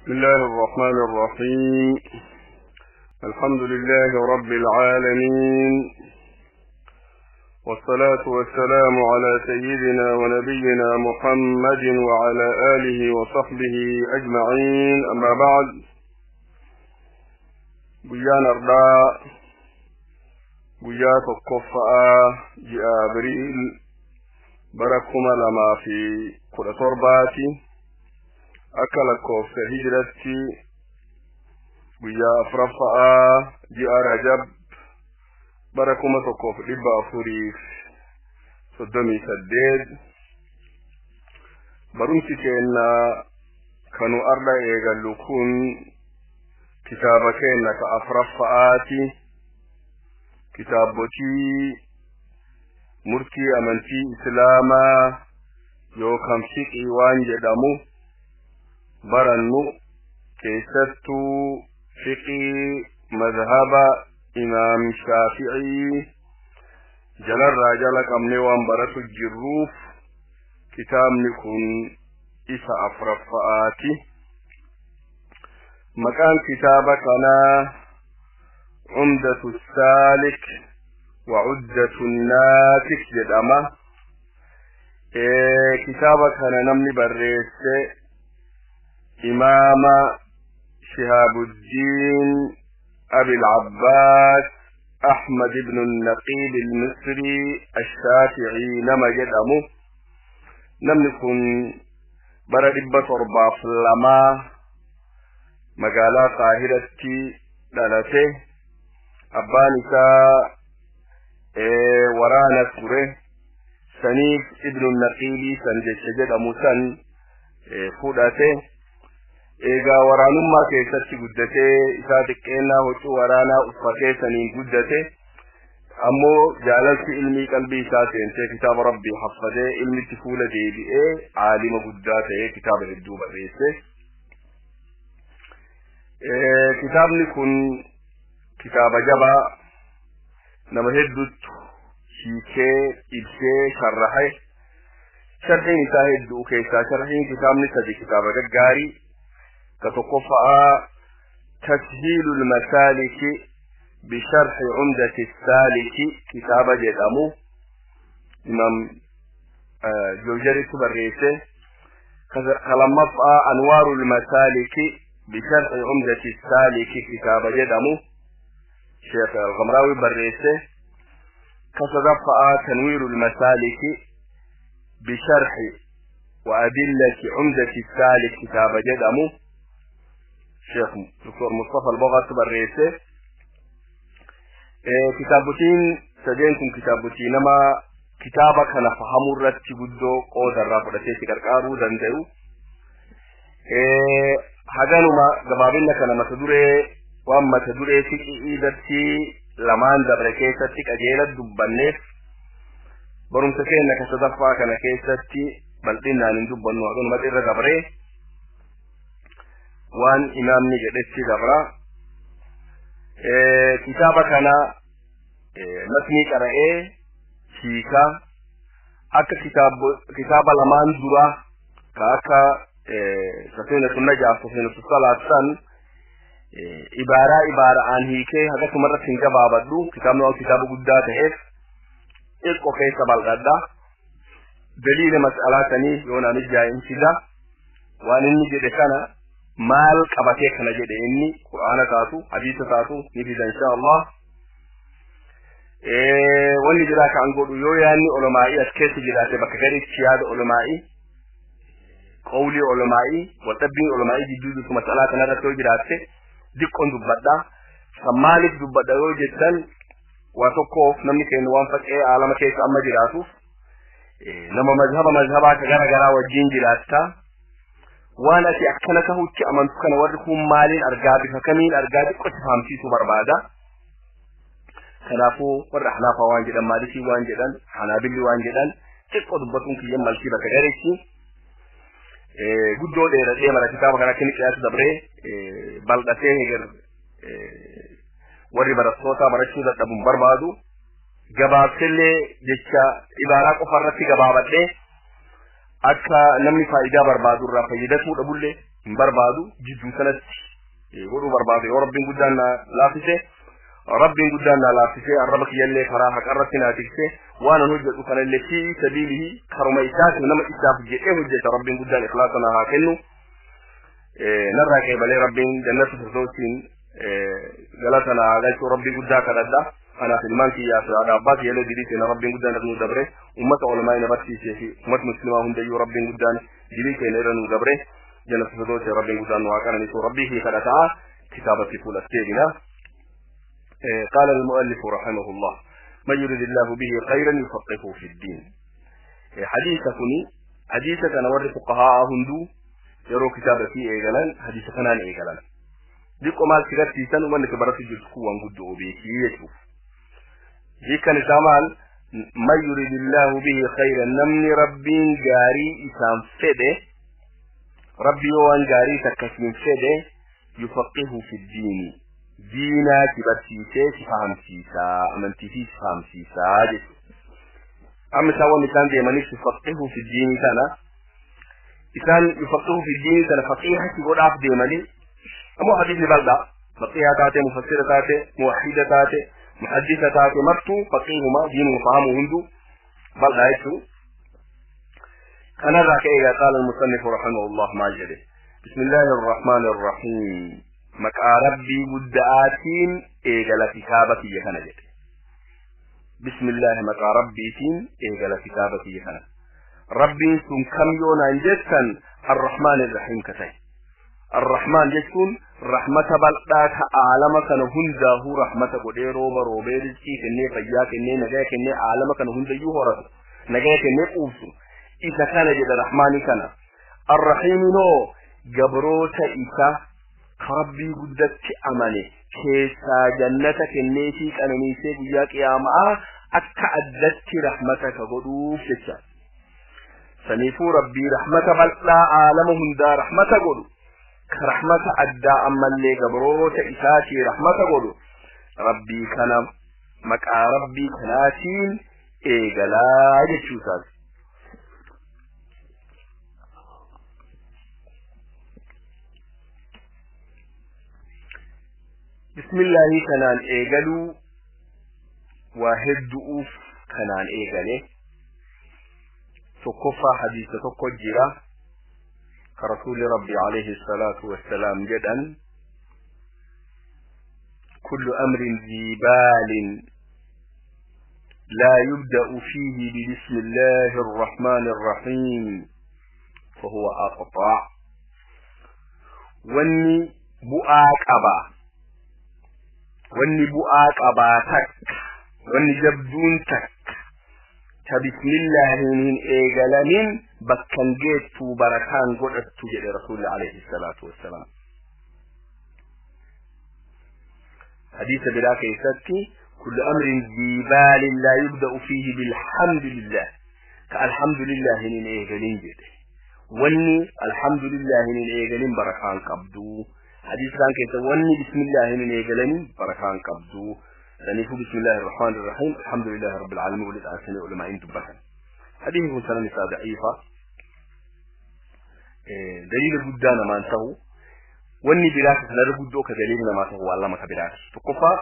بسم الله الرحمن الرحيم. الحمد لله رب العالمين، والصلاة والسلام على سيدنا ونبينا محمد وعلى آله وصحبه أجمعين. أما بعد، guyyaan ardhaa guyyaa 1ffaa ji'a Abriil bara 2017ti. Akka lakkoofsa hijiratti guyyaa 4ffaa ji'a Rajab bara 1438. Barumsi keenna kanu arda eegallu kun kitaaba keenna ka 4ffaati, kitaabotii murtii amantii islaamaa yookaan fiqii waan jedhamu barannu, keessattuu fiqii mazhaba Imaam Shaafi'ii jalarraa jala qabnee waan baratu jirruuf, kitaabni kun isa 4ffaati. Maqaan kitaaba kanaa Cumdatu Saalik wa Cuddatu Naasik jedhama. Kitaaba kana namni barreesse Imaama Shihaabuddin Abil Abbaas Ahmad ibn Naqiib al-Misri Ash-Shaafi'i nama jedhamu. Namni kun bara 702 magaalaa Qaahiratti dhalate. Abbaan isaa waraana ture, saniif Ibnu Naqiibii san jecha jedhamu san fudhate. Egaa waraanummaa keessatti guddatee, isaa xiqqeennaa huccuu waraanaa uffatee saniin guddate. Ammoo jaalalti ilmii qalbii isaa seentee, kitaaba Rabbii haffadee, ilmitti fuula deebi'ee, aalima guddaa ta'ee kitaaba hedduu barreesse. Kitaabni kun kitaaba jabaa nama hedduutu hiikee, ibsee, sharrahe. Sharhiin isaa hedduu keessaa sharhiin kitaabni sadi kitaaba gaggaarii. Ka 1ffaa Tashiilul Masaaliki bisharhi Cumdati Saaliki kitaaba jedhamu Imaam Joojaritti barreesse. Ka 2ffaa Anwaarul Masaaliki bisharhi Cumdati Saaliki kitaaba jedhamu Sheekh Alghamraawi barreesse. Ka 3ffaa Tanwiirul Masaaliki bisharhi wa adillati Cumdati Saalik kitaaba jedhamu Sheekh Dr. Mustafa Al-Boghaatti barreesse. Kitaabotiin sadeen kun kitaabotii nama kitaaba kana fahamuu irratti guddoo qooda irraa fudhatee si qarqaaruu danda'u. Haganuma gabaabinna kana mata duree waan mata duree fiqii irratti lamaan dabre keessatti qajeela dubbanneef, barumsa keenya ka 3ffaa kana keessatti bal'inaan hin dubbannu. Haganuma irra dabree waan imaamni jedhetti dabra. Kitaaba kana matnii qara'ee hiikaa akka kitaaba lamaan dura ka akka Safiinatu Najaaf Safiinatu Salaat san ibaaraa ibaara'aan hiikee hagasuma irratti hin gabaabadhu. Kitaabni waan kitaaba guddaa ta'eef xiqqoo keessa bal'adha. Daliila mas'alaa sanii yoo naan ijaayin fida, waan inni jedhe kana maal qabatee kana jedhe, inni Qur'aana taatu hadiisa taatu ni fida, insha Allah. Wanni jiraa kan godhu yoo yaanni olomaa'ii as keessa jiraate, bakka garitti yaada olomaa'ii, qawlii olomaa'ii, waldhabbiin olomaa'ii jidduu jirtu mas'alaa kanarratti yoo jiraatte diqqoon dubbadha. Kan maaliif dubbadha yoo jettan, waa tokkoof namni keenya waan faqee aalama keessa amma jiraatuuf, nama mazhaba mazhabaa ka gara garaa wajjin jiraatta. Waan ati akkana tahutti amantu kana warri kun maaliin argaa, bifa kamiin argaa, xiqqootti fahamsiisuu barbaada. Kanaafuu warra Ahnaafaa waan jedhan, Maalikii waan jedhan, Hanaabilli waan jedhan xiqqoo dubbatuun kiyyan malkii bakka gareetti. Guddoo dheeradhee mara kitaaba kana akka inni qiyaasa dabree bal'atee heger warri barattoota barachuu dadhabuun barbaadu. Gabaabsellee jecha ibaaraa qofa irratti gabaabadhee Akka namni faayidaa barbaadu irraa fayyadatuu dhabullee hin barbaadu jidduu sanatti godhuu barbaadu yoo rabbiin guddaan na laaffise rabbiin guddaan na laaffise arraba kiyyallee karaa haqarratti naa tikse waan an hojjedhu kanallee fi sabiilihi karuma isaatiif nama isaaf jedhee hojjeta rabbiin guddaan ikhlaasa naa haa kennu narraa qeebalee rabbiin jannata firdawsiin galata naa haa galchu rabbii guddaa kadhadha anaaf ilmaan kiyyaa fi haadha abbaa kiyyallee dilii keenya rabbiin guddaan irra nuu dabre ummata ulamaa na barsiisee fi ummata muslimaa hundayyuu rabbiin guddaan dilii keenya irra nuu dabre jannata firdawsiin rabbiin guddaan nu haa qananiisu rabbii fi kadhataa kitaabatti fuulas deebina. قال المؤلف رحمه الله من يريد الله به خيرا يفقهه في الدين. حديثكني حديثك أنا وري فقهاء هندو يرو كتابتي إيجالان حديثكنا إيجالان ديكو مال كتابتي سن ومن كبرت جزكو وانقدو بيكي يشوف ديكا نسامال من يريد الله به خيرا نمني ربين جاري إسام فده ربي وان جاري تكسين فده يفقهه في الدين دينا كبرسيسي سفهمسيسا أمنتي سفهمسيسا أما سوى مثال ديمانيس يفقهه في الدين سنة إسان يفقهه في الدين سنة فقيهة يقول عف ديماني أمو حديث بلدة فقيهة تاتي مفسرة تاتي موحدة تاتي محدثة تاتي مرتو فقيهما دين وفهمه هندو بلدة يتو أنا ذاك إذا قال المصنف رحمه الله ما جده بسم الله الرحمن الرحيم مكا ربي قدآتين إيغال كتابتي يخنا جده بسم الله مكا ربي تين إيغال كتابتي يخنا ربي سن كم يونا جتن الرحمن الرحيم كتاي الرحمن جتكون رحمة بلدات عالم كان هنده رحمة قديرو بروبي رزقي كني فيا كني نجا كني عالم كان هنده يهورت نجا كني قوسو إذا كان جد الرحمن كان الرحيم نو جبروت إذا ربي قدت أماني كيسا جنتك النيتي كأنني سيقياك يا معا أكأدت رحمتك قدوف جتا سنيفو ربي رحمة بللا عالمهم دا رحمة قدو كرحمة أدى أما اللي قبروت إساتي رحمة قدو ربي كان مكا ربي كناتين إيقلا جتشوسات بسم الله كنان إيقلو واحد دؤوف كنان إيقلي تكفى حديث تكجرة كرسول ربي عليه الصلاة والسلام جدا كل أمر ذي بال لا يبدأ فيه ببسم الله الرحمن الرحيم فهو أقطع واني بؤاك أبا wanni bu'aa qabaa takka wanni jabduun takka ta bismillaahiin hin eegalamin bakkan geettuu barakaan godhattu jedhe rasuulli alayhi salaatu wassalaam. Hadiisa biraa keessatti kullu amrin dhii baalin laa yubda'u fiihi bilhamdulillah ka alhamdulillaahiin hin eegalin jedhe wanni alhamdulillaahiin hin eegalin barakaan qabduu. حديث كان كيس وني بسم الله من يجلني بركان قبضو سنيفو بسم الله الرحمن الرحيم الحمد لله رب العالمين ولد عسني علماء دبتن حديث سنة نساء ضعيفة دليل قدانا ما انتهو وني بلاك سنة قدو كدليل ما انتهو والله ما كبلاك تقفى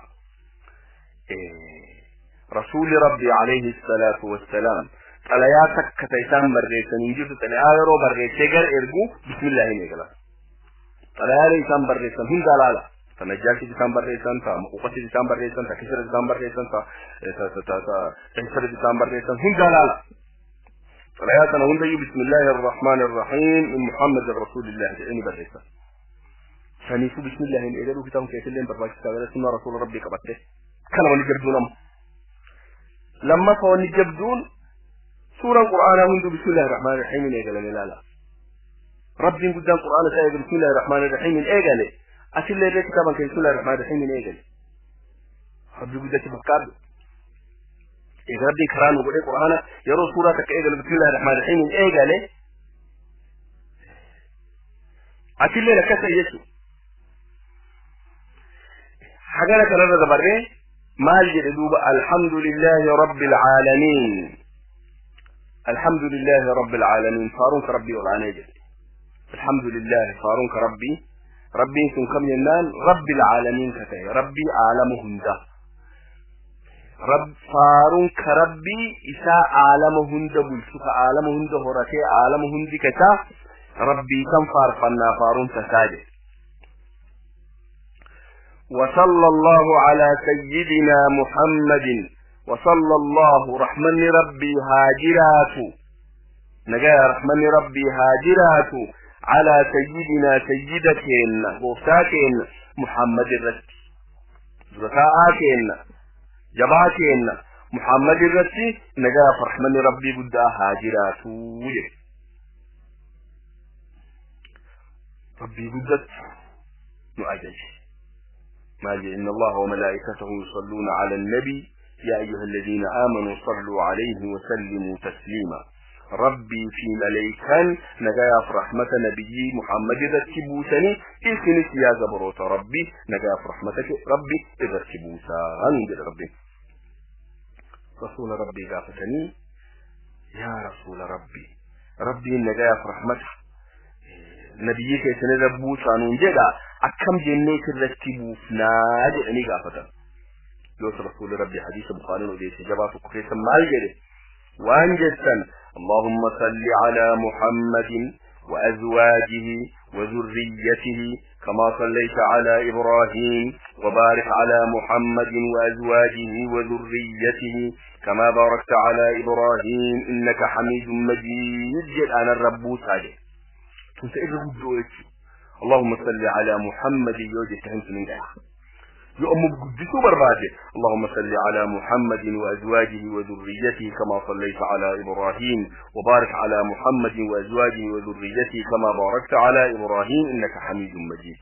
رسول ربي عليه الصلاة والسلام طلياتك كتيسان بريسان يجب تنعايرو بريسيقر ارقو بسم الله نيجلن طلعالي إسان بريسان هم دلالة فنجاشي إسان بريسان فمقوقتي إسان بريسان فكسر إسان بريسان فكسر إسان بريسان هم دلالة طلعاتنا هم ديو بسم الله الرحمن الرحيم من محمد رسول الله جعيني بريسان فنيسو بسم الله إن إذا كتابهم كيسلين برباك سابرة سنة رسول ربي قبته كلام نجبدون لما فهو نجبدون سورة القرآن هم دو بسم الله الرحمن الرحيم إن إذا لا لا ربي قدام قرآن سايق بسم الله الرحمن الرحيم إيجالي أسيل لي كتابا كي بسم الله الرحمن الرحيم إيجالي ربي قدام تفكر إذا ربي كران وقول القرآن يرو سورة إيجالي بسم الله الرحمن الرحيم إيجالي أسيل لي لك يسوع حاجة لك أنا دبرني ما الجدوب الحمد لله رب العالمين الحمد لله رب العالمين فارونك ربي والعناجل الحمد لله فارونك ربي ربي كم ينال رب العالمين كتاي ربي عالمهم ده رب فارونك ربي إساء عالمهم ده بلسك عالمهم ده هرتي عالمهم دي كتا ربي كم فارفنا فارون تساجد. وصلى الله على سيدنا محمد وصلى الله رحمن ربي هاجرات نجا رحمن ربي هاجرات على سيدنا سيدتين غفتاتين محمد الرسي زكاءاتين جباتين محمد الرسي نجا رحمن ربي قد هاجرات ربي قدت نعجج ما إن الله وملائكته يصلون على النبي يا أيها الذين آمنوا صلوا عليه وسلموا تسليما. ربي في ملائكا نجا رحمة نبي محمد ذكبوسني إذن يا زبروت ربي نجا رحمتك ربي ذكبوسان ربي رسول ربي غافتني يا رسول ربي ربي نجا رحمتك نبيك سنذبوسان جدا أكم جنيت الرتبوسنا جعني غافتا لو رسول ربي حديث بخاري وديس جواب كيس مال جري وانجسا اللهم صل على محمد وأزواجه وذريته كما صليت على إبراهيم وبارك على محمد وأزواجه وذريته كما باركت على إبراهيم إنك حميد مجيد. أنا الرب ساجد اللهم صل على محمد يوجد تهمت من يؤم بقدسه برباده. اللهم صل على محمد وأزواجه وذريته كما صليت على إبراهيم وبارك على محمد وأزواجه وذريته كما باركت على إبراهيم إنك حميد مجيد.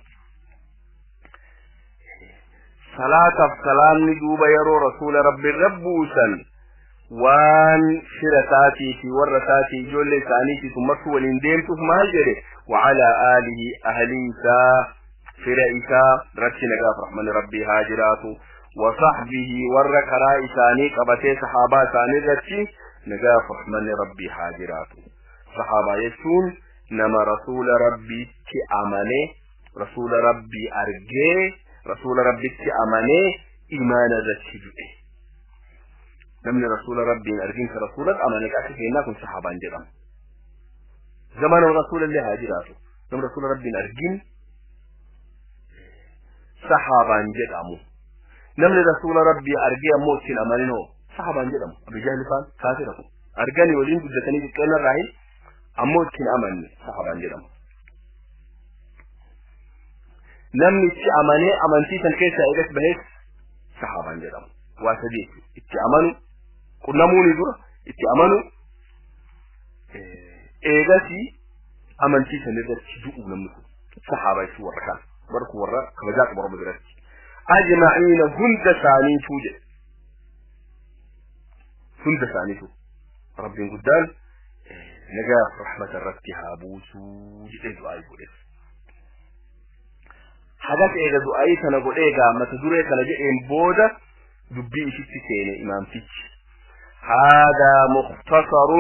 صلاة السلام ندوب يرو رسول رب الربوسا وان شرساتي في ورساتي جل ثانيتي ثم ولندين مالجري وعلى آله أهليسا فرئيسا رتي نقاف رحمن ربي هاجراته وصحبه وركراء ثاني قبتي صحابة ثاني رتي نقاف رحمن ربي هاجراته. صحابة يسون نما رسول ربي تأمني رسول ربي أرجي رسول ربي تأمني إيمان رتي بئه نمن رسول ربي أرجين كرسولك أمانك أكيد كن صحابة جرام زمان رسول الله هاجراته نم رسول ربي أرجين صحابة جرامو نمن رسول ربي أرجي موت الأمانه صحابة جرامو أبي جهل فان كافره أرجاني ولين جدتني كأن الرأي أموت الأمان صحابة جرامو نمن أمانه أمانتي تنكيس إيجاس بهس صحابة جرامو واسديت اتأمنوا قلنا دورة اتأمنوا إيجاسي أمانتي سنرد تدوء نمكو صحابة يسوى الركان بركو ورا كمجاك برب درستي أجمعين هند ثاني توجد هند ثاني تو ربي قدام نجاة رحمة الرب هابوسو جئ دعاء بوليس حاجات إيجا دعاء سنقول إيجا ما تدوري سنجئ بودا دبي في إمام فيتش. هذا مختصر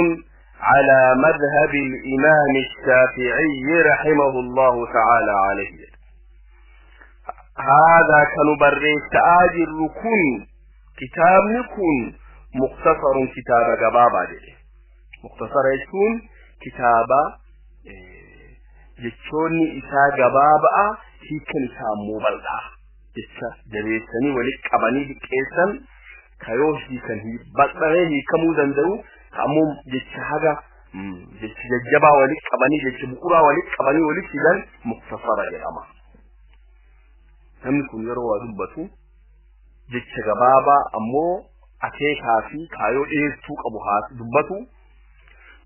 على مذهب الإمام الشافعي رحمه الله تعالى عليه. هذا كنبري تاجر ركن كتاب نكون مختصر كتاب جبابا مختصر يكون كتابة jechoonni isaa gabaabaa hiikan isaa immoo bal'aa jecha jabeessanii walitti qabanii dhiqqeessan kayoo hiikan bal'amee hiikamuu danda'u ammoo jecha haga jecha jajjabaa walitti qabanii jecha bu'uuraa walitti qabanii walitti fidan muktasara jedhama. Namni kun yeroo waa dubbatu jecha gabaabaa ammoo akeekaa fi kaayoo dheertuu qabu haa dubbatu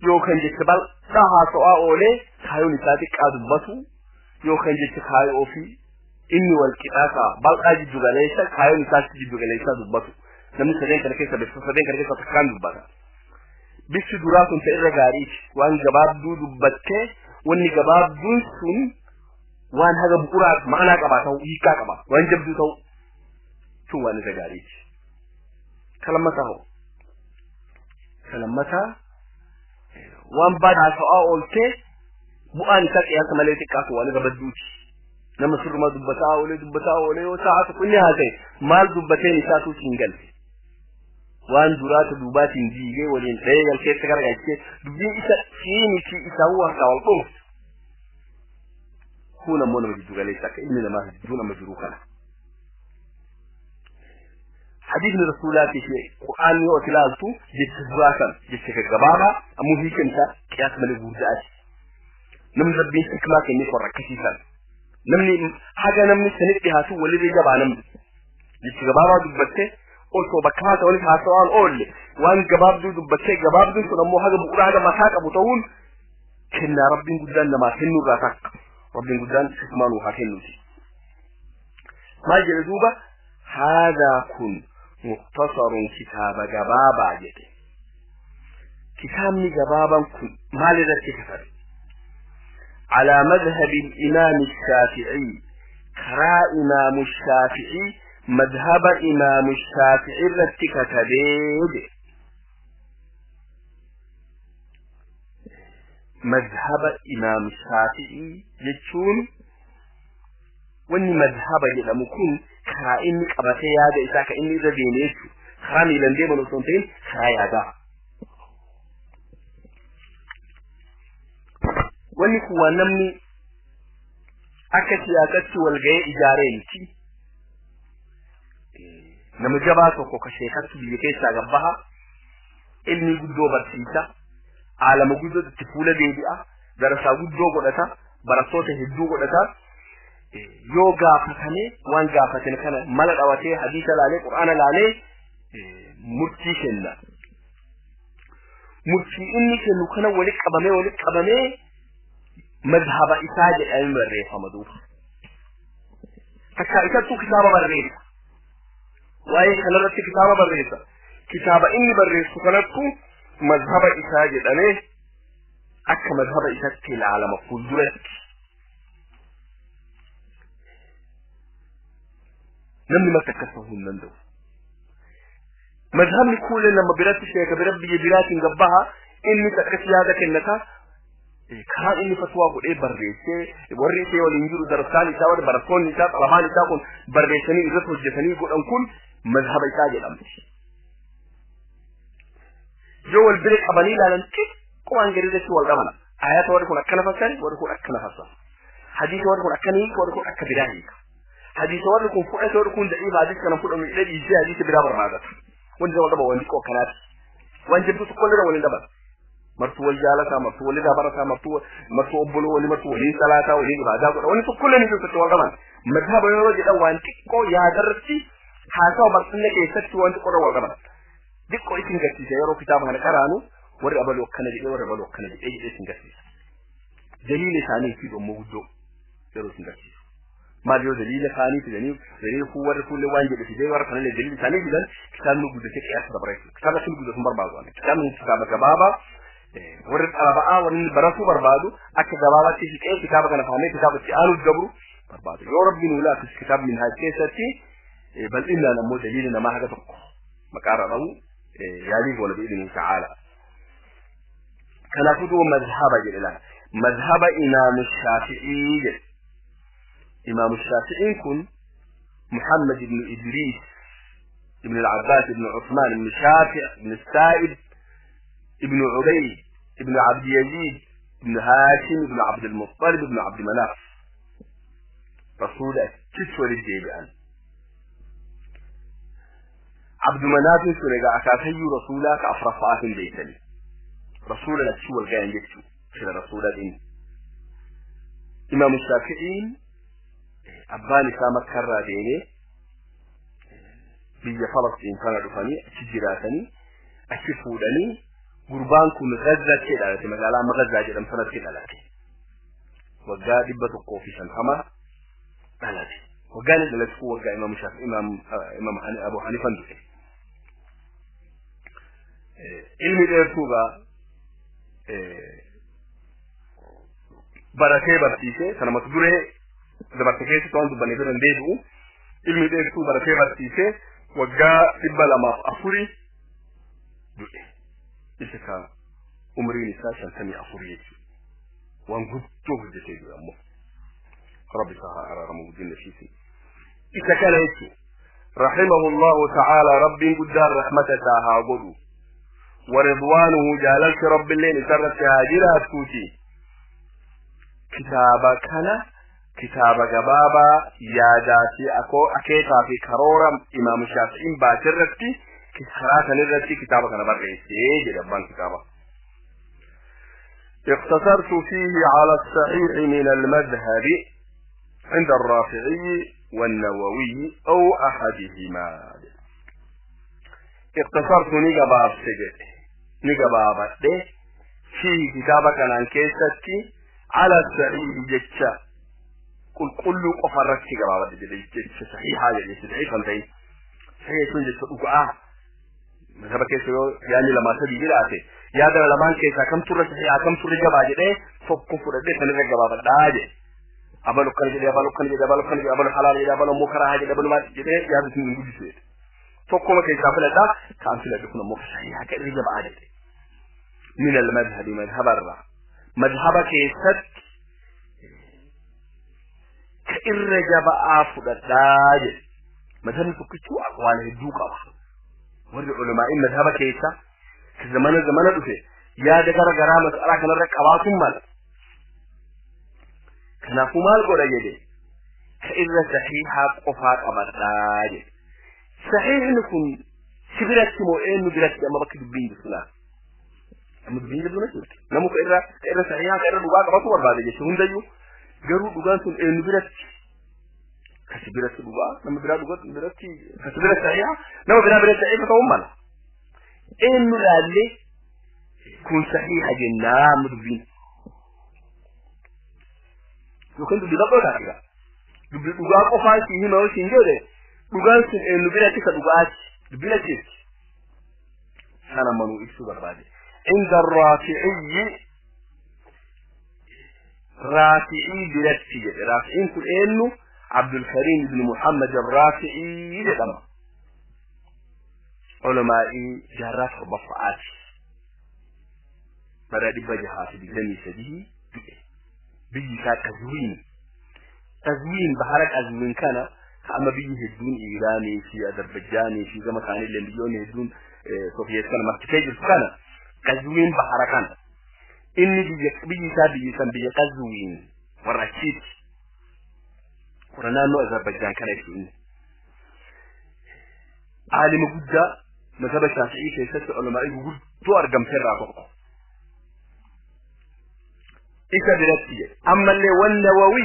yookaan jecha bal'aa haasa'aa oolee kaayoon isaa xiqqaa dubbatu yookaan jecha kaayoo ofii inni wal qixaasaa bal'aa jiddu galeessa kaayoon isaa jiddu galeessaa dubbatu namni sadeen kana keessa bifa sadeen kana keessa takkaan dubbata. Bifti duraa kun ta'e irra gaariiti waan gabaabduu dubbattee wanni gabaabduun sun waan haga bu'uuraa ma'anaa qabaa ta'u hiikaa qaba waan jabduu ta'u tun waan irra gaariiti. Kalammataa hoo kalammataa Waan badaa haasa'aa ooltee bu'aan isaa qiyaasa malee xiqqaatu waan irra badduuti. Nama sirruma dubbataa oolee dubbataa oolee yoo sa'a tokko inni haasa'e maal dubbateen isaatu hin galle. Waan duraata duubaatiin diigee waliin dhahee galkeessa garagalchee dubbiin isa fiiniti isaa harkaa wal dhooftu. Kun ammoo nama jiddu galeessa akka ilmi namaa jidduu nama jiru kana. Hadiisni rasuulaatii fi Qur'aanni yoo ati ilaaltu jecha duraa sana jecha gaggabaabaa ammoo hiikan isaa qiyaasa malee guddaati. Namni rabbiin hikmaa kenneef warra akkasiisan. Namni haga namni sanitti dhihaatu walirra jabaa namni. Jecha gabaabaa dubbattee osoo bakka haasa'anis haasa'aan oolle waan gabaabduu dubbattee gabaabduun sun ammoo haga bu'uura haga mataa qabu ta'uun kennaa rabbiin guddaan namaa kennuurraa takka. Rabbiin guddaan hikmaa nuu haa kennuuti. Maal jedhe duuba haadaa kun muktasarun kitaaba gabaabaa jedhe. Kitaabni gabaabaan kun maal irratti katabe? على مذهب الإمام الشافعي كرا إمام الشافعي مذهب إمام الشافعي التي مذهب إمام الشافعي يجون واني مذهب يلمكون كرا إني قبتي هذا إساك إني إذا دينيشو خرامي لندي من الصنتين خرا يادا wanni kun waan namni akka siyaasatti wal ga'ee ijaaree miti. Nama jabaa tokko ka sheekatti biyya keessaa gabbaha, ilmi guddoo barsiisa, aalama guddoo itti fuula deebi'a, darasaa guddoo godhata, barattoota hedduu godhata. Yoo gaafatame waan gaafatan kana mala dhawatee hadiisa laalee qur'aana laalee murtii kenna. Murtii inni kennu kana walitti qabamee walitti qabamee مذهب إساجة أن بريفة مدوف حتى إساتو كتابة بريفة وأي خلرت كتابة بريفة كتابة إني بريفة خلرتو مذهب إساجة أنا أكا مذهب إساتي العالم قدرت نمني ما تكسره من دو مذهب كل لما برات الشيخ بربي برات قبها إني تكسي هذا كنتا karaa inni fatwaa godhee barreessee warri ishee waliin jiru darasaan isaa warri barattoonni isaa xalabaan isaa kun barreessanii irratti hojjetanii godhan kun mazhaba isaa jedhamti. Yoo wal bira qabanii ilaalan xiqqoo waan gadi irratti wal qaban ayata warri kun akkana fassare warri kun akkana fassara hadiisa warri kun akkana hiika warri kun akka biraa hiika hadiisa warri kun fudhate warri kun da'iifa hadiisa kana fudhamu hidhee dhiisee hadiisa biraa barbaadata wanti wal qaba wanti xiqqoo akkanaati waan jabdu tokko illee waliin dhaban. Martuu wal jaalataa martuu walirraa barataa martuu martuu obboloo walii martuu waliin salaataa waliin ibaadaa godha wanni tokko illee ni jirtu wal qaban mazhaba yeroo jedhan waan xiqqoo yaadarratti haasawa barsiisne keessatti waan xiqqoo wal qaban xiqqoo isin garsiisa yeroo kitaaba kana qaraanu warri abaluu akkana jedhee warri abaluu akkana jedhee jedhee isin garsiisa daliila isaanii fi dhommoo guddoo yeroo isin garsiisu maal yoo daliila isaanii fidanii daliila kun warri kuullee waan jedhe fidee warra kanallee daliila isaanii fidan kitaabni guddatee qiyaasa dabara jechuudha kitaabni akkin guddatu hin barbaadu kitaabni kitaaba gabaabaa warri xalaba'aa warri baratuu barbaadu akka gabaabaatti siqee kitaaba kana fahamee kitaaba itti aanuuf gabru barbaadu yoo rabbiin nu laafis kitaaba minhaaj keessatti bal'inaan ammoo daliila namaa haga tokko maqaarra dhabu yaalii goona bi'idhini ta'aala. Kanaafuu duuba mazhaba jedhe laala mazhaba imaamu shaafi'ii jedhe imaamu shaafi'iin kun Muhammad ibn Idriis ibn al-Abbaas ibn Usmaan ibn Shaafi' ibn Saa'ib ابن عبيد ابن عبد يزيد ابن هاشم ابن عبد المطلب ابن عبد مناف رسول كسوة للجيبان عبد مناف سنجا أكاكي رسولك أفرفعه بيتني رسول لكسوة الغاين جكتو كده رسول الإن إمام الشافعي أباني سامة كرة ديني بيجي فلسطين كان رفاني أتجراتني أتفودني gurbaan kun Gazaatti dhalate magaalaa Magazaa jedhamu sanatti dhalate waggaa 150 dhalate waggaan inni dhalate kun waggaa Imaam Shaafi Imaam Imaam Abu Hanifan du'e ilmi dheertuugaa baratee barsiisee sana mata duree dabarte keessatti waan dubbanneef irra hin deebi'u ilmi dheertuu baratee barsiisee waggaa 204 du'e. Isa ka Umriin isaa 54 jechuudha. Waan guddoo hojjetee jira ammoo. Rabbi isaa haa araaramu guddinna ishiitiin. Isa kana jechuudha. رحمه الله تعالى رب قدار رحمته ها قدو ورضوانه جالك رب اللين سرت هاجرات كوتي كتابة كان كتابة جبابا يا داتي أكو أكيتا في كرورة إمام الشافعي باترتي كتابة نرتي كتابة كان برئيسي جربان كتابة اقتصرت فيه على الصحيح من المذهب عند الرافعي والنووي أو أحدهما. اقتصرت نجباب سجد نجباب ده في كتابك عن كيستي على الصحيح جتشا كل كل قفرت جباب ده جتشا صحيح هذا جتشا صحيح فهمتي صحيح يكون جتشا وقع مذهب كيس يعني لما تبي جلاته يا ده لما كيسا كم ترى صحيح كم ترى جباب ده فك فرد ده سنة جباب ده abalu kan jedhe abalu kan jedhe abalu kan jedhe abalu halaal jedhe abalu mukraha jedhe abalu maal jedhe yaadu sun guddise tokkoma keessaa filadha kan filadhu kun ammoo sahiha ka irra jabaa jedhe min almadhhabi madhhabarra madhhaba keessatti ka irra jabaa fudhadhaa jedhe madhabni tokkichuu aqwaala hedduu qaba warri ulamaa'in madhhaba keessa ka zamana zamana dhufe yaada gara garaa mas'alaa kanarra qabaatun mala kanaafuu maal godha jedhe ka irra sahihaa qofaa qabadhaa jedhe sahiihni kun si biratti moo eenyu biratti amma bakki dubbiin jirtu laa amma dubbiin jirtu na jirti namu ka irra sahihaa ka irra dhugaa qabatu barbaade jechuun hundayyuu garuu dhugaan sun eenyu biratti ka si biratti dhugaa nama biraa dhugaa biratti ka si biratti sahihaa nama biraa biratti sahiha ta'uu mala eenyu laallee kun sahiha jennaa amma dubbiin yookiin dubbii bal'oo taate dubbii dhugaa qofaa si hima yoo siin jedhe dhugaan sun eenyu biratti ka dhugaati dubbiin achitti sana manuu ibsuu barbaade inda raafi'iyyi raafi'ii biratti jedhe raafi'iin kun eenyu Abdulkariim ibn Muhammad Raafi'ii jedhama ulamaa'ii jaarraa torbaffaati bara 623 du'e biyyi isaa Qazwiin Qazwiin bahara Qazwiin kana ka amma biyyi hedduun Iiraanii fi Azerbaaijaanii fi gama kaanillee biyyoonni hedduun Sofiyeet kana marsitee jirtu kana Qazwiin bahara kana inni biyyi isaa biyyi san biyya Qazwiin warra achiiti warra naannoo Azerbaijaan kana jechuun inni aalima guddaa mazhaba Shaafi'ii keessatti ulamaa'ii guguddoo argamte irraa tokko isa biratti jedhe ammallee wan nawawi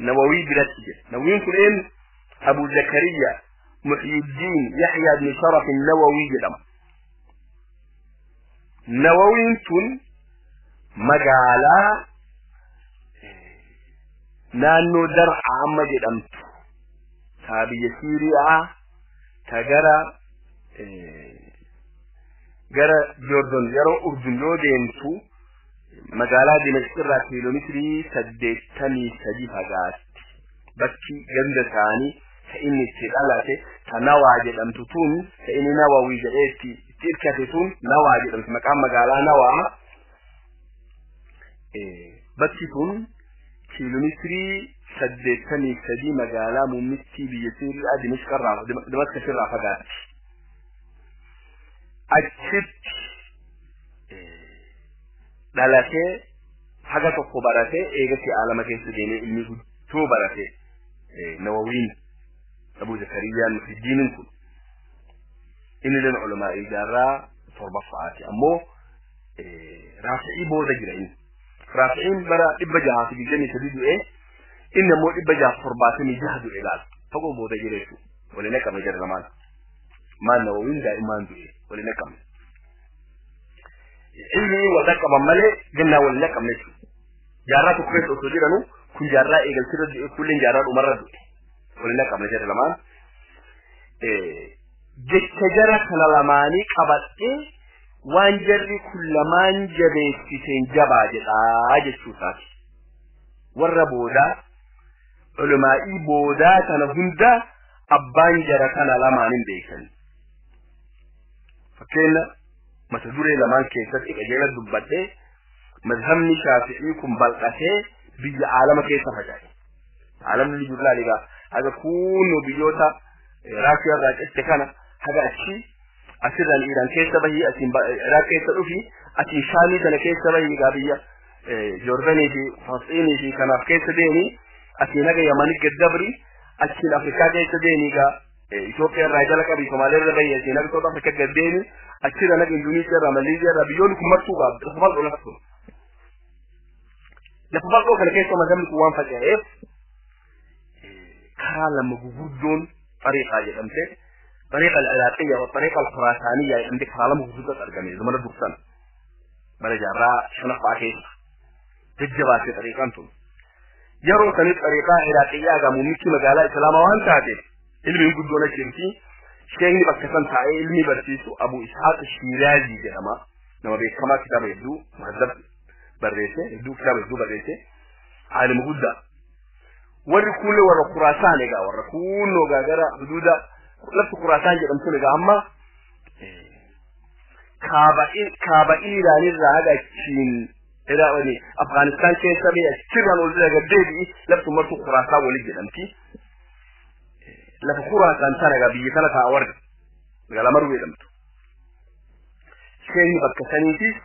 nawawi biratti jedhe nawawiin kun eenyu Abu Zakariya Muhyiddin Yahya ibn Sharaf Nawawi jedhama Nawawiin tun magaalaa naannoo Dar'a amma jedhamtu taa biyya Siiriyaa ta gara gara Joordon yeroo Urdun yoo deemtu magaalaa Dimashq irraa kiiloomeetirii 83 fagaatti bakki ganda isaanii ta inni itti dhalate ta Nawaa jedhamtu tun ta inni Nawawii jedhee itti hirkate tun Nawaa jedhamti maqaan magaalaa Nawaa bakki tun kiiloomeetirii 83 magaalaa muummittii biyya Siiriyaa Dimashq irraa fagaatti achitti dhalatee haga tokko baratee eegatti aalama keessa deemee ilmi guddoo baratee Nawawiin Abu Zakariyaan Muhyiddiniin kun inni leen ulamaa'ii jaarraa torbaffaati ammoo Raafi'ii booda jira inni Raafi'iin bara 623 du'e inni ammoo 676 du'e laala fagoo booda jira jechuudha waliin naqame jira lamaan maal Nawawiin daa'immaan du'e waliin naqame ilmi wal qaban malee gannaa wal naqamne jechuudha. Jaarraa tokko keessa osoo jiranu kun jaarraa eegalchirra du'e kulleen jaarraa dhumarra du'e wal naqamne jira lamaan. Jecha jara kana lamaanii qabadhee waan jarri kun lamaan jabeessiteen jabaa jedhaa jechuusaati. Warra boodaa ulamaa'ii boodaa kana hunda abbaan jara kana lamaan hin beekan. Fakkeenya Mata duree lamaan keessatti qajeela dubbadhee mazhabni Shaafi'ii kun bal'atee biyya aalama keessa faca'e. Aalamni jiru laali egaa haga kunnoo biyyoota Raashiyaa irraa cette kana haga achi asirraan Iiraan keessa bahii asiin Iraaq keessa dhufi asiin Shaamii kana keessa bahii egaa biyya Joordanii fi Falasxiinii fi kanaaf keessa deemi asiin haga Yamanii gad dabri achiin Afrikaa keessa deemi egaa Itoophiyaa irraa jala qabi Somaaliyaa irra bahii asiin haga South Africa gad deemi achirra haga Indoneesiyaa irraa Maleeziyaa irraa biyyoonni kun martuu gaa lafa bal'oo lafa sun. Lafa bal'oo kana keessa mazhabni kun waan faca'eef karaa lama gugurdoon xariiqaa jedhamte xariiqa al-Iraaqiyya wa xariiqa al-Khuraasaaniyya jedhamte karaa lama gurguddaatu argame zamana dursan bara jaarraa shanaffaa keessa jajjabaate xariiqaan tun. Yeroo sanis xariiqaa Iraaqiyyaa egaa muummichi magaalaa Islaamaa waan taateef ilmiin guddoon achi jirti. Sheekni bakka san taa'ee ilmii barsiisu Abu Ishaaq Shiiraazii jedhama. Nama beekamaa kitaaba hedduu muhazzab barreesse hedduu kitaaba hedduu barreesse aalima guddaa. Warri kuullee warra Khuraasaan egaa warra kuunnoo egaa gara huduuda lafti Khuraasaan jedhamtu egaa amma kaaba Iiraanirraa haga achiin Iraani Afgaanistaan keessa bee achirraan ol jira gad deebi'i lafti martuu Khuraasaan waliin jedhamti. Lafa Khuraasaan tana egaa biyya tana taa'a warri magaalaa Maruu jedhamtu. Sheekni bakka saniitis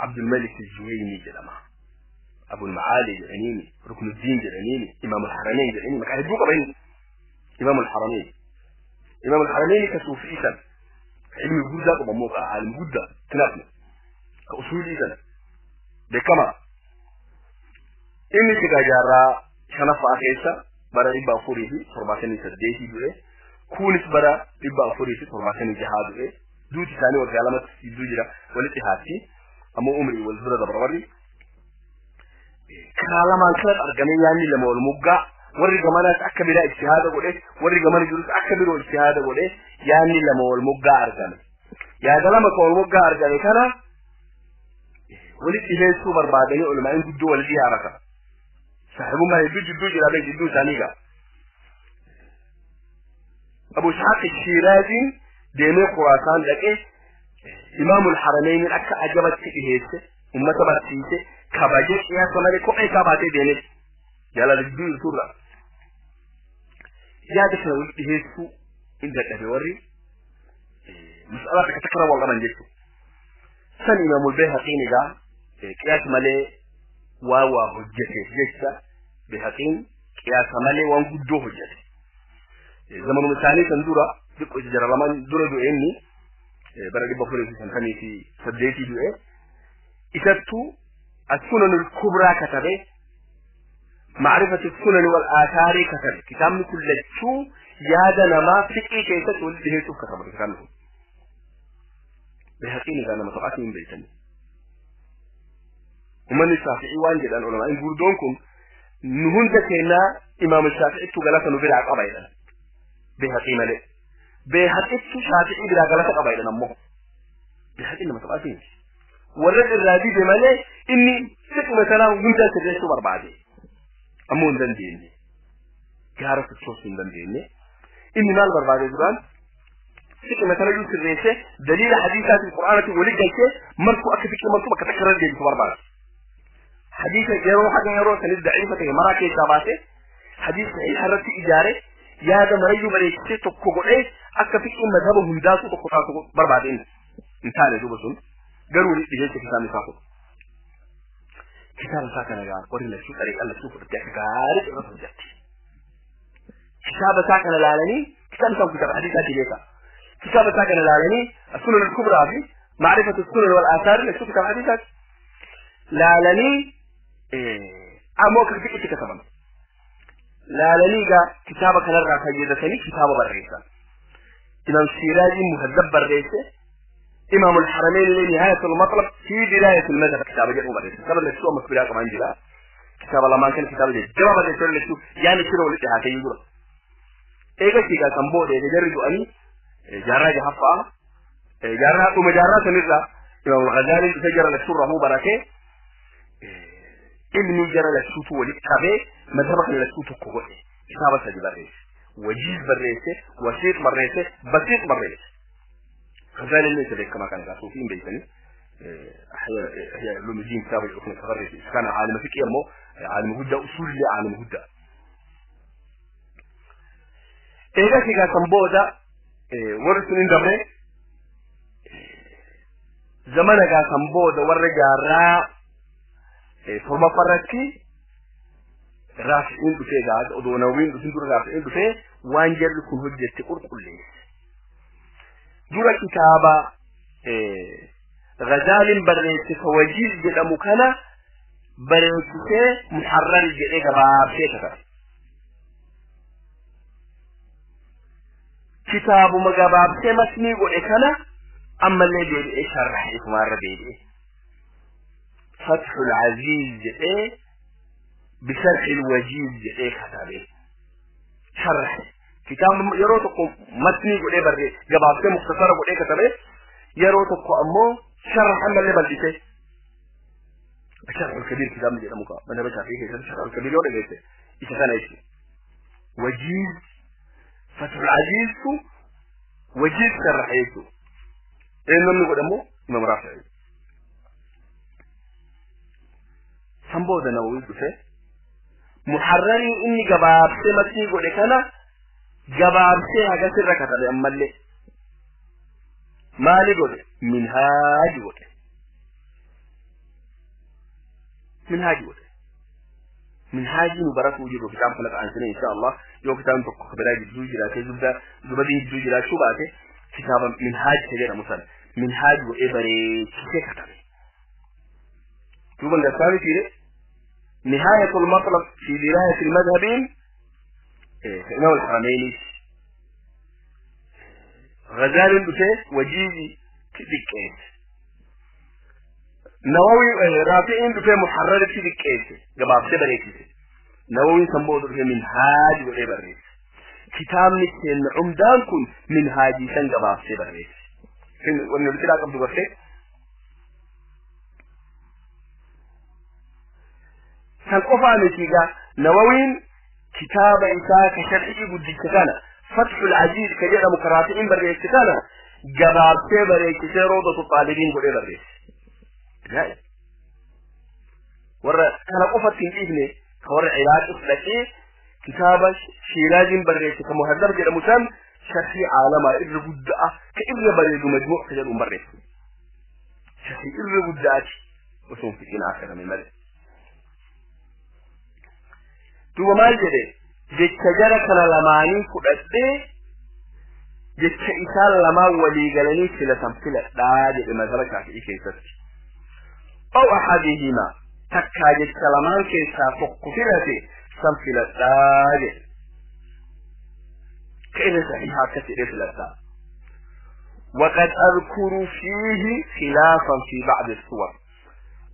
Abdulmalik Zuwayni jedhama. Abul Maali jedhaniini, Ruknuddiin jedhaniini, Imaam al-Haramain jedhaniini, maqaa hedduu qaba inni. Imaam al-Haramain. Imaam al-Haramain ka suufii san, ka ilmi guddaa qaba immoo ka aalim guddaa kinaafne, ka usuulii san beekamaa. Inni sigaa jaarraa shanaffaa keessa bara 478 du'e, kunis bara 476 du'e, duuti isaanii waggaa lamatti gidduu jira walitti dhihaatti, ammoo umrii wal dura dabra warri. Karaa lamaan kanatti argamee yaadni lama wal moggaa warri gamanaas akka biraa ijtihaada godhe warri gamana jirus akka biroo ijtihaada godhe yaadni lama wal moggaa argame. Yaada lama kan wal moggaa argame kana walitti dhiheessuu barbaadanii ulamaa'in guddoo wal dhiyaaratan. Saahibummaa hedduu jidduu jira bee jidduu isaanii gaa. Abu Ishaaq Shiiraaziin deemee Khuraasaan dhaqee Imaamul Harameyniin akka ajabatti dhiheesse ummata barsiise kabajee qiyaasa malee kophee isaa baatee deemee jaalala gidduu jirturra. Yaada kana walitti dhiheessuu hin dadhabe warri mas'alaa takka takka wal qaban jechuudha. San Imaamul Bayhaqiin egaa qiyaasa malee waa waa hojjeteef jecha Bayhaqiin qiyaasa malee waan guddoo hojjete. Zamanuma isaanii san dura xiqqoo jara lamaan dura du'e inni bara 458 du'e isattuu السنن الكبرى كتبه معرفة السنن والآثار كتبه كتاب كل شو يا ما فقه كيست ولده شوف كتبه كتابه بحقيني كان مطبعات من بيتني ومن الشافعي وان جدا العلماء يقول دونكم نهون ذكينا إمام الشافعي تغلط نبرع قبائلا بحقيني له بحقيني الشافعي بلا غلط قبائلا نمو بحقيني مطبعات من warra irraa dide malee inni siquma sanaa hundaa sirreessuu barbaade. Ammoo hin dandeenye. Gaara sochoosuu hin dandeenye. Inni maal barbaade duraan siquma sana iyyuu sirreessee daliila hadiisaatiin qur'aanatiin walii galchee martuu akka fiqee martuu bakka takka irra deebisu barbaade. Hadiisa yeroo haga yeroo sanis daciifa ta'e maraa keessaa baasee hadiisa sahiiha irratti ijaaree yaada marayyuu bareechisee tokko godhee akka fiqee mazhaba hundaasuu tokko taasisu barbaade inni. Hin taane duuba sun. Garuu dhiheessa kitaabni isaa kun. Kitaaba isaa kana gaa warri lachuu xariiqaa lachuu fudhattee akka gaarii irratti hojjette. Kitaaba isaa kana laalanii kitaabni isaa kun kitaaba hadiisaati beeka. Kitaaba isaa kana laalanii as-sunan al-kubraa fi ma'rifatu as-sunan wal aasaar lachuu kitaaba hadiisaati. Laalanii ammoo akka fiqitti kataban. Laalanii gaa kitaaba kanarraa fayyadatanii kitaaba barreessan. Imaam Shiiraaziin muhazzab barreesse. إمام الحرمين لنهاية المطلب في بداية المذهب كتاب جاء بريس كتاب اللي شو مسؤولية كمان جلا كتاب الله ما كان كتاب جاء جواب اللي شو اللي شو يعني شنو اللي هاتي يقول إيه كذا كان بود إيه جرب أني جرى جهفا جرى ومجرى سنرى إمام الغزالي سجر لشو رهو بركة إني جرى لشو تولي كتابه مذهبك لشو تقوى كتاب سجى بريس وجيز بريس وسيط بريس بسيط بريس غزالي ليس ذلك كما كان صوفيين بيتني أحياء علوم الدين كتاب الحكم التغري كان عالم فقه مو عالم هدى أصول عالم هدى إذا كان سنبودا ورث من دبره زمان كان سنبودا ورجع را ثم فرتي رافعين بفيه قاعد أدونوين بفيه رافعين بفيه وانجر لكم هجة قرقليس dura kitaaba Ghazaalin barreesse ka Wajiz jedhamu kana bareechisee Muharrar jedhee gabaabsee katabe. Kitaabuma gabaabsee matnii godhe kana ammallee deebi'ee sharrahe ifumaarra deebi'e. Fathul Aziz jedhee bisharhil Wajiz jedhee katabe. Sharrahe. Kitaabni yeroo tokko matnii godhee barree gabaabsee muktasara godhee katabe yeroo tokko ammoo sharra ammallee bal'ise. Sharhul Kabiir kitaabni jedhamu qaba. Mana Shaafii keessatti Sharhul Kabiir yoo dhageesse isa kana jechuudha. Wajiz Fathul Aziiztu Wajiz sharrahe jechuudha. Eenyuun godhamu Imaam Raafi'i. San booda Nawawi dhufe Muharrarii inni gabaabsee matnii godhe kana gabaabsee hagasirra katabe ammallee maali godhe minhaaji godhe minhaaji godhe minhaaji nu baratuu jirru kitaaba kana ta'ansine insha Allah yoo kitaabni tokko kabiraa jidduu jiraatee zubadiin jidduu jiraachuu baate kitaaba minhaaji ka jedhamu sana minhaaji godhee bareechisee katabe duuban gassaami fiire nihaayatu lmatlab fi diraayati lmadhabiin إمام الحرمين غزال بفيه وجيزي كدكيس نووي رافعين بفيه محرر كدكيس جباب سبريكيس نووي سنبوض بفيه منهاج وإبريس كتاب نتين عمدان كن منهاجي سن جباب سبريس ونرسل قبل بفيه سنقفا نتيجة نووين كتاب إنسان كشرعي قد كان فتح العزيز كجرى مكراتين بريس كان جباب بريس روضة الطالبين قد بريس لا ورا كان قفت تنجيبني كور علاج أخلاقي كتاب شيراز بريس كمهذب جرى مسام شرحي عالم إر قد كإر بريد مجموع كجرى بريس شرحي إر قد وسوف في آخر من ملك duuba maal jedhe jecha jara kana lamaanii fudhadhee jecha isaan lamaan walii galanii filatan filadhaa jedhe mazhaba Shaafi'ii keessatti. Aw ahadihima takkaa jecha lamaan keessaa tokko filate san filadhaa jedhe. Ka irra sahihaa akkas jedhee filadhaa. وقد أذكر فيه خلافا في بعض الصور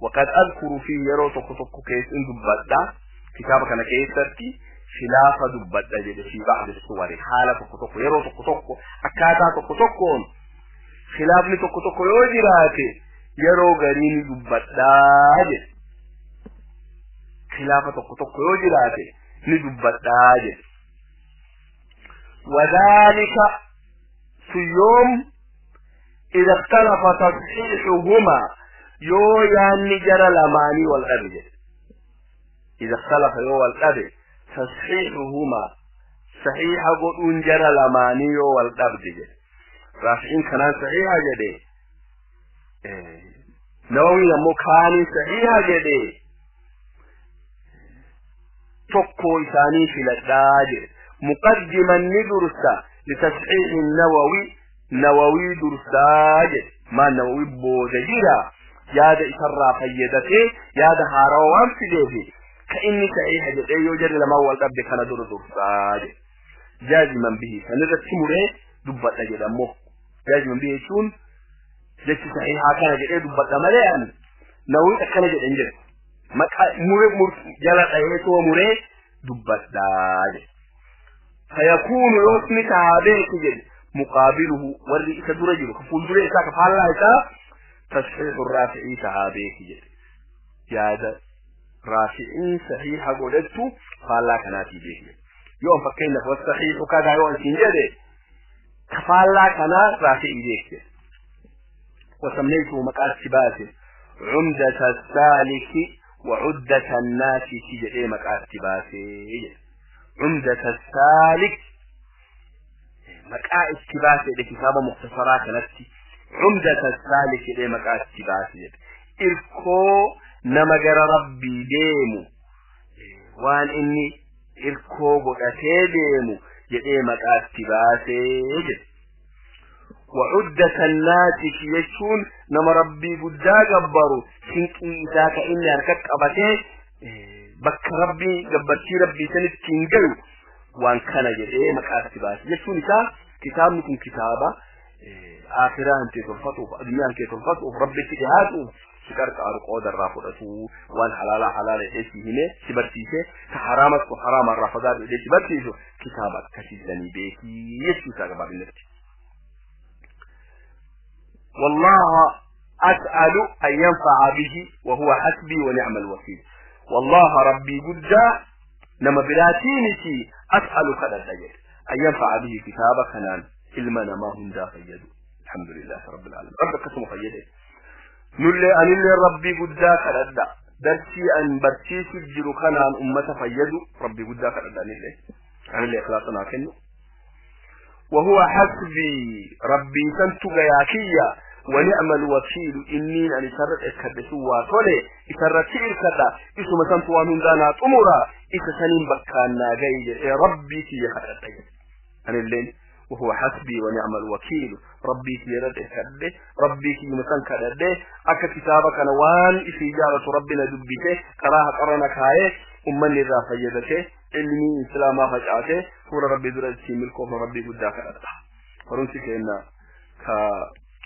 وقد أذكر فيه يرو تكو تكو كيس إن دبدا كتابك أنا كيسرتي خلاف دبدا جد في بعض الصور حالة تكو يرو تكو تكو أكاتا تكو تكو خلاف تكو تكو يوجراتي يرو غرين دبدا جد خلاف تكو تكو يوجراتي ندبدا جد وذلك في يوم إذا اختلف تصحيحهما يو يعني جرى الأماني والأرجل إذا اختلف يو والأبي تصحيحهما صحيح قد جرى الأماني والأبدي رافعين كان صحيحة جدي نووي لمو كان صحيحة جدي تقو إساني في الأداج مقدما ندرس لتصحيح النووي نووي درساج ما نووي بودجيرا ياد إسرى فيدته ياد هاروان فيده كإني صحيح جدي يوجد لما هو الأب كان در درساج جازما به سنرد سمره دبت جدمه جازما به يكون جت صحيح كان جدي دبت مليان نووي كان جدي انجل ما مره مر جلا ايتو مره دبت داج فيكون يوسمي تابعك جد مقابله والرئيس درجه كفول درجه كفال الله تصحيح الرافعي تابعك جد يا رافعين صحيح قولته فالله كناتي به يوم فكينا فالصحيح كذا يوم سنجده كفالله كنا رافعي به وسميته مقاس باسه عمدة السالك وعدة الناس جدي مقاس باسه عمدة السالك مقاس باسه لكتاب مختصرات نفسي عمدة السالك جدي مقاس باسه إركو نمجر ربي ديمو وان إني إركو قتي ديمو جدي مقاس باسه وعدة الناس يشون نما ربي قدا جبرو سنكي إذاك إني أركك أبتي بك ربي جبرتي ربي سنتكين وان كان جدي مكاتب باس يشون إذا كتاب مكن كتابة آخرة أنت تلفتو أدنيا أنت تلفتو ربي تجهاتو شكرت أرقود الرافضة وان حلال حلال إيش هنا سبرتيسه حرامك وحرام الرافضات إيش سبرتيسه كتابك كسيدني بيكي يشو ساقبا بالنفس والله أسأل أن ينفع به وهو حسبي ونعم الوكيل والله ربي قد نما بلاتينتي أسأل كذا الدجل أن ينفع به كتابك نان إلما ما هم ذا فيدو الحمد لله رب العالمين رب قسم فيده نولي أن اللي ربي قد كذا درسي أن برسي سجل خنان أمة فيدو ربي قد كذا أن اللي إخلاصنا كنه وهو حسبي ربي سنتغياكيا ونعم الوكيل إني أن سرت إكدسوا طولي إسرت إركدا إسم سنتوا من ذانا طمرا إسسنين بكانا غير ربي كي يخدد أن الليل وهو حسبي ونعم الوكيل ربي كي يرد إكده ربي كي مسن كده أكا كتابك نوان إسيجارة ربنا دبته كراها قرنك هاي أمني ذا فيدته علمي إسلاما فجعته فور ربي درجتي ملكه ربي قداك أدرى فرنسي كأن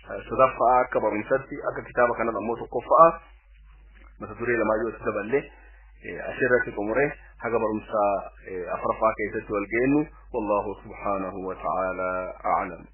كصدفة كبرنسرتي أكا كتابك أنا أموت قفاء مثل لما يوسف تبلي أشرة أمره حق برمسا أفرفا كيست والجين والله سبحانه وتعالى أعلم.